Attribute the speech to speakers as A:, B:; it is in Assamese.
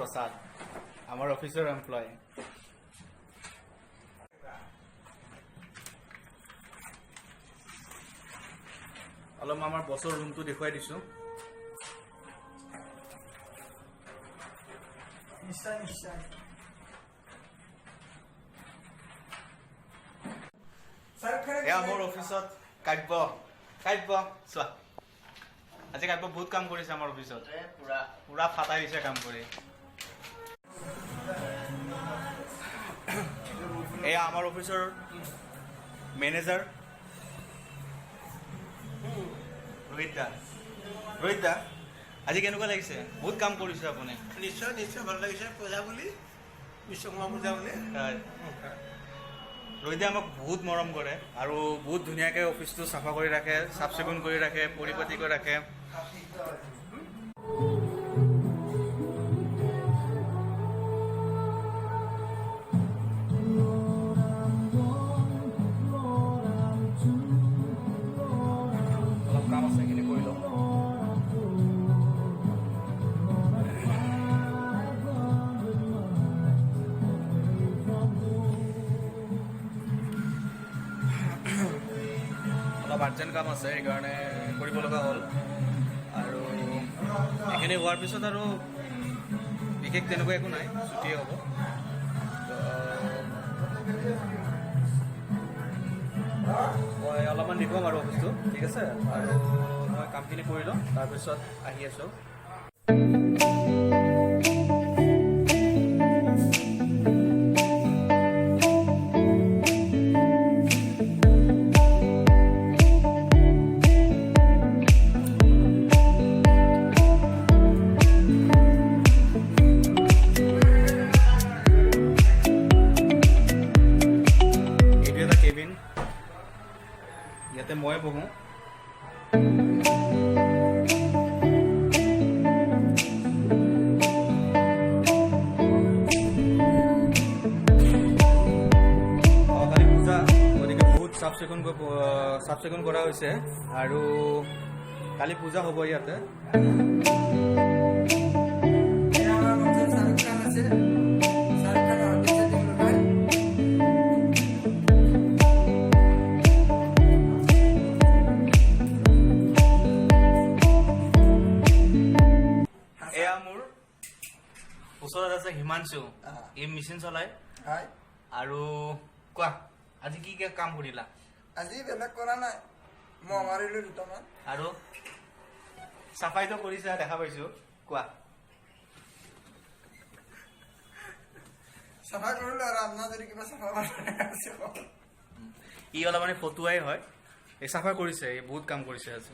A: প্ৰসাদ, আমাৰ অফিচৰ এমপ্লয়। অলপ আমাৰ বছৰ ৰুমটো দেখুৱাই দিছোঁ।
B: নিশ্চয় নিশ্চয়।
A: এয়া মোৰ অফিচত কাব্য। কাব্য চোৱা, আজি কাব্য বহুত কাম কৰিছে আমাৰ অফিচত, পুৰা ফাটাই দিছে কাম কৰি। এয়া আমাৰ অফিচৰ মেনেজাৰ ৰোহিত দা। ৰোহিত দা, আজি কেনেকুৱা লাগিছে? বহুত কাম কৰিছে আপুনি।
B: নিশ্চয় নিশ্চয় ভাল লাগিছে। পূজা বুলি, বিশ্বকৰ্মা পূজা বুলি।
A: হয়, ৰোহিতে আমাক বহুত মৰম কৰে আৰু বহুত ধুনীয়াকৈ অফিচটো চাফা কৰি ৰাখে, চাফ চিকুণ কৰি ৰাখে, পৰিপাটি কৰি ৰাখে। অলপ কাম আছে, সেইখিনি কৰি লওঁ। অলপ আৰ্জেণ্ট কাম আছে, সেইকাৰণে কৰিব লগা হ'ল। আৰু এইখিনি হোৱাৰ পিছত আৰু বিশেষ তেনেকুৱা একো নাই, ছুটিয়ে হ'ব। তো মই অলপমান দেখুৱাম আৰু অফিচটো, ঠিক আছে? আৰু মই কামখিনি কৰি লওঁ, তাৰপিছত আহি আছোঁ। এইটো এটা কেবিন, ইয়াতে মই বহোঁ। অহাকালি পূজা, গতিকে বহুত চাফ চিকুণ কৰা হৈছে আৰু কালি পূজা হ'ব ইয়াতে।
B: এয়া আমাৰ মঞ্চত শ্বাহৰুখ খান আছে। শ্বাহৰুখ খানৰ হাতত ছেটিং লগাই।
A: এয়া মোৰ ওচৰত আছে হিমাংশু, ই মেচিন চলায়।
B: হয়।
A: আৰু কোৱা, আজি কি কি কাম কৰিলা?
B: আজি বেলেগ কৰা নাই, মহ মাৰিলো দুটামান।
A: আৰু চাফাইটো কৰিছা দেখা পাইছো, কোৱা।
B: চাফা কৰিলো আৰু আপোনাৰ যদি কিবা চাফা কৰা আছে কওক।
A: ই অলপ মানে ফটুৱাই হয়, এই চাফা কৰিছে, এই বহুত কাম কৰিছে আজি।